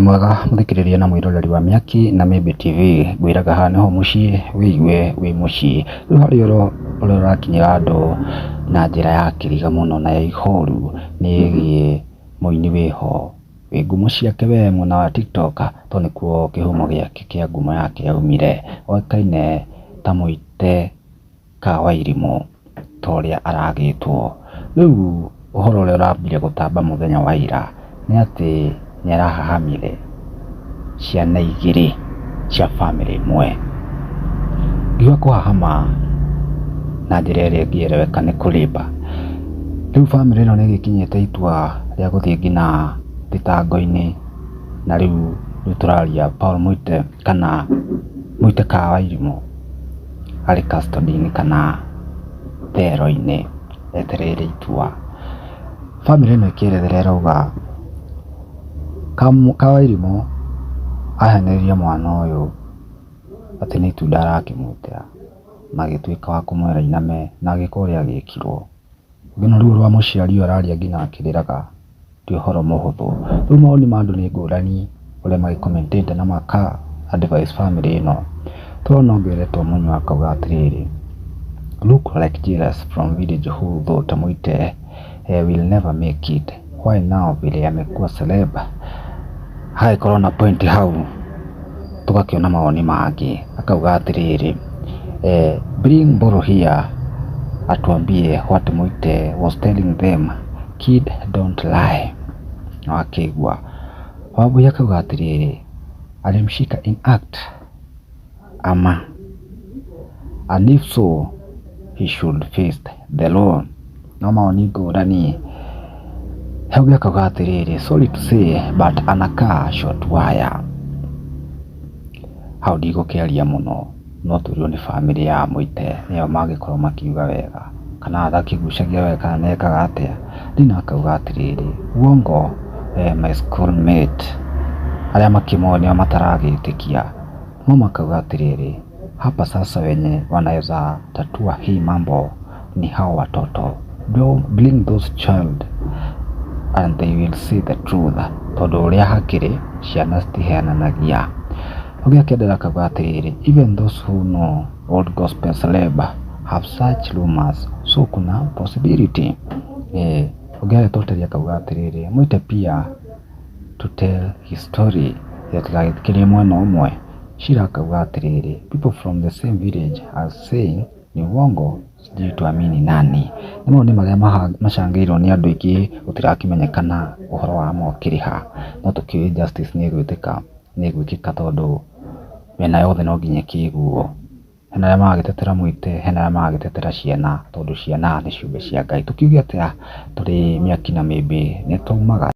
Wĩ mwega mũthikĩrĩria na mwĩroreri wa Mĩaki na Mĩmbi TV. Ngwĩraga haha nĩho mũciĩ wĩigue wĩ mũciĩ. Rĩu harĩ ũhoro ũrĩa ũrakinyĩra andũ na njĩra ya kĩriga mũno na ya ihoru, nĩ ĩgiĩ mũini wĩho wĩ ngumo ciake we mwena wa TikTok, tondũ nĩkuo kĩhumo gĩake kĩa ngumo yake yaumire. Oĩkaine ta Mũite ka Wairimũ ta ũrĩa aragĩtwo. Rĩu ũhoro ũrĩa ũrambire gũtamba mũthenya wa ira nĩ atĩ nĩ arahahamire ciana igĩrĩ cia bamĩrĩ ĩmwe. Ngiuga kũhahama na njĩra ĩrĩa ĩngĩereweka nĩ kũrĩmba. Rĩu bamĩrĩ ĩno nĩ ĩgĩkinyĩte itua rĩa gũthiĩ nginya thitango-inĩ, na rĩu nĩ tũraria Paul Mũite kana Mũite ka Wairimũ arĩ custody-inĩ kana thero-inĩ etereire itua. Bamĩrĩ ĩno ĩkĩerethera ĩrauga Kawairimũ ahenereirie mwana ũyũ atĩ nĩ itunda arakĩmwĩtĩra, na agĩtuĩka wa kũmwĩra ainame na agĩka ũrĩa agĩkirwo. Nginya ruo rwa mũciari ũyũ araria nginya akĩrĩraga ti ũhoro mũhũthũ. Rĩu mawoni ma andũ nĩ ngũrani ũrĩa magĩkomentĩte na maka advice bamĩrĩ ĩno. Tũrona ũngĩ ũretwo Mũnyua akauga atĩrĩrĩ, "Look like jealous from village who thought Mũite will never make it. Why now vile amekuwa celeb?" Hagagĩkorwo na point hau, tũgakĩona mawoni mangĩ. Akauga atĩrĩrĩ, "Bring Mburu here atuambie what Mũite was telling them. Kid don't lie." Nĩwakĩigua. Wambui akauga atĩrĩrĩ, "Alimshika in act ama, and if so he should face the law." No mawoni ngũrani. He ũngĩ akauga atĩrĩrĩ, "Sorry to say but anakaa short wire." Hau ndigũkĩaria mũno, no twĩrwo nĩ bamĩrĩ ya Mũite nĩo mangĩkorwo makiuga wega kana atakĩgucagia wega kana nĩekaga atĩa. Dina akauga atĩrĩrĩ, "Uongo my schoolmate." Arĩa makĩmoĩ nĩo mataragĩtĩkia. No makauga atĩrĩrĩ, "Hapa sasa wenye wanaweza tatua hii mambo ni hao watoto. Bring those child and they will see the truth." Tondũ ũrĩa hakĩrĩ ciana citiheananagia. Ũngĩ akĩendelea akauga atĩrĩrĩ, "Even those who know old gospel celeb have such rumors, so kuna possibility." Ũngĩ agĩtoteria akauga atĩrĩrĩ, "Mũite pia to tell his story tũtigagĩthikĩrĩrie mwena ũmwe." Shira akauga atĩrĩrĩ, "People from the same village are saying ni uongo, sijui tuamini nani." Nĩ mau nĩ marĩa macangĩirwo nĩ andũ aingĩ, gũtirakĩmenyekana ũhoro wa ma ũkĩrĩ ha, no tũkĩũĩ justice nĩ ĩgwĩtĩka nĩ ĩgwĩkĩka tondũ mĩena yothe no nginya ĩkĩiguo. Hena arĩa maragĩtetera Mũite, hena arĩa maragĩtetera ciana, tondũ ciana nĩ ciũmbe cia Ngai. Tũkiuge atĩa tũrĩ Mĩaki na Mĩmbi, nĩ twaumaga.